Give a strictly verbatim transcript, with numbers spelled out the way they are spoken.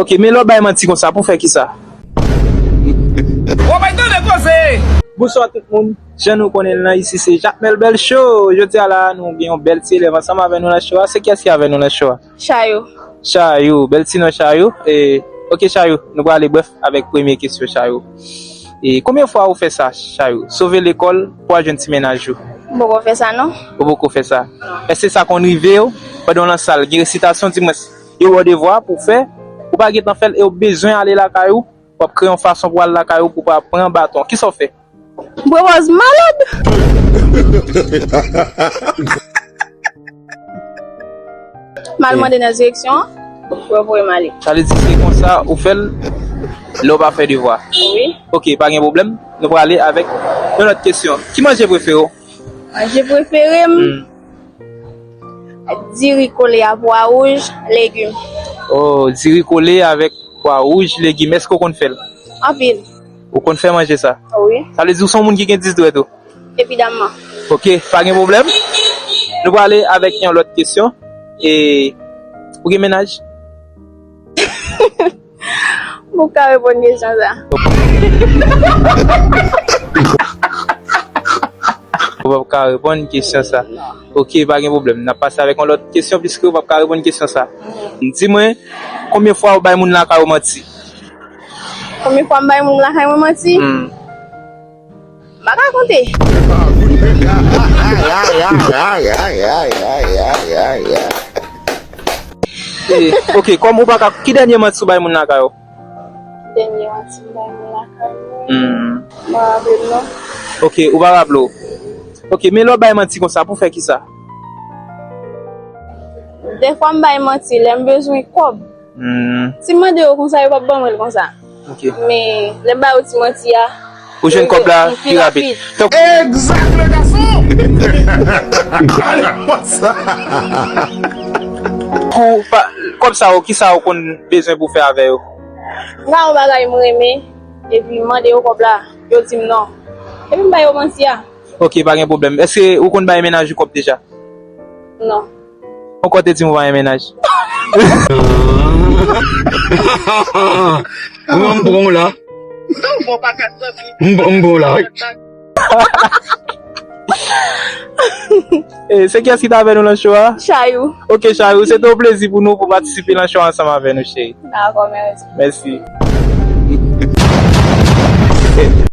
Ok, men lè w bay manti konsa, pou fè kisa? Ou bay tande koze! Bonswa tout moun. Jan nou konnen l nan, isi se Jakmèl Bèl Show. Jodi a la, nou gen yon bèl ti elèv ansanm avè nou nan show a. Se kiyès ki avè nou nan show a? Chayou. Chayou, bèl ti non Chayou. E, ok Chayou, nou prale brèf avèk premye kesyon Chayou. E konbyen fwa ou fè sa, Chayou? Sove lekòl pou al jwenn ti mennaj ou? M poko fè sa non. Ou poko fè sa? Èske sa konn rive w pandan w nan sal, gen resitasyon, dimwens, yo ba w devwa pou w fè, ou pa gentan fè l e w bezwen ale lakay ou, w ap kreye yon fason pou w al lakay ou pou w pa pran baton. Kisa w fè? M pran pòz malad. M al mande nan direksyon an pou yo voye m ale. Sa vle di se konsa ou fè l lè w pa fè devwa? Wi. Ok, pa gen pwoblèm. Nou prale avèk yon lòt kesyon. Ki manje prefere w? Manje prefere m, hmm, diri kole a, pwa wouj, legim. Oh, diri kole avèk pwa wouj, legim. Èske w konn fè l? Anpil. Ou konn fè manje sa? Wi. Sa vle di ou se yon moun ki gen dis dwèt ou? Evidamman. Ok, pa gen pwoblèm. Nou prale avèk yon lòt kesyon. E, ou gen mennaj? M pap ka reponn kesyon sa. Ou pap ka reponn kesyon sa. Ok, pa gen pwoblèm. N ap pase avèk yon lòt kesyon, piske ou pap ka reponn kesyon sa. Di mwen, konbyen fwa ou bay moun lakay ou manti? Konbyen fwa m bay moun lakay mwen manti? Hmm. M pa ka konte. Eh, ok, kòm ou pa ka, ki dènye manti ou bay moun lakay ou? Dènye manti m bay moun lakay mwen. Hmm. M pa raple m non. Ok, ou pa raple w. Ok, men lè w bay manti konsa, pou fè kisa? Dèfwa m bay manti lè m bezwen kòb. Hmm. Si m mande yo konsa, yo p ap ban mwen l konsa. Ok. Men, lè m ba yo ti manti a, ou jwenn kòb la pi rapid. Egzak, le gason! Kou pa, kòb sa yo, kisa ou konn bezwen pou fè avè yo? M ka yon bagay m renmen, epi m mande yo kòb la, yo di m non. Epi m ba yo manti a. Ok, pa gen pwoblèm. Èske ou konn bay mennaj ou kòb deja? Non. Ou konn te di m ou pa gen mennaj? Mwen m pran w la. M, m pran w la, wi. Eh, se kiyès ki t avè nou nan show a? Chayou. Ok, Chayou, se te yon plezi pou nou pou patisipe nan show ansanm avè nou, cheri. Dakò, mèsi. Mèsi.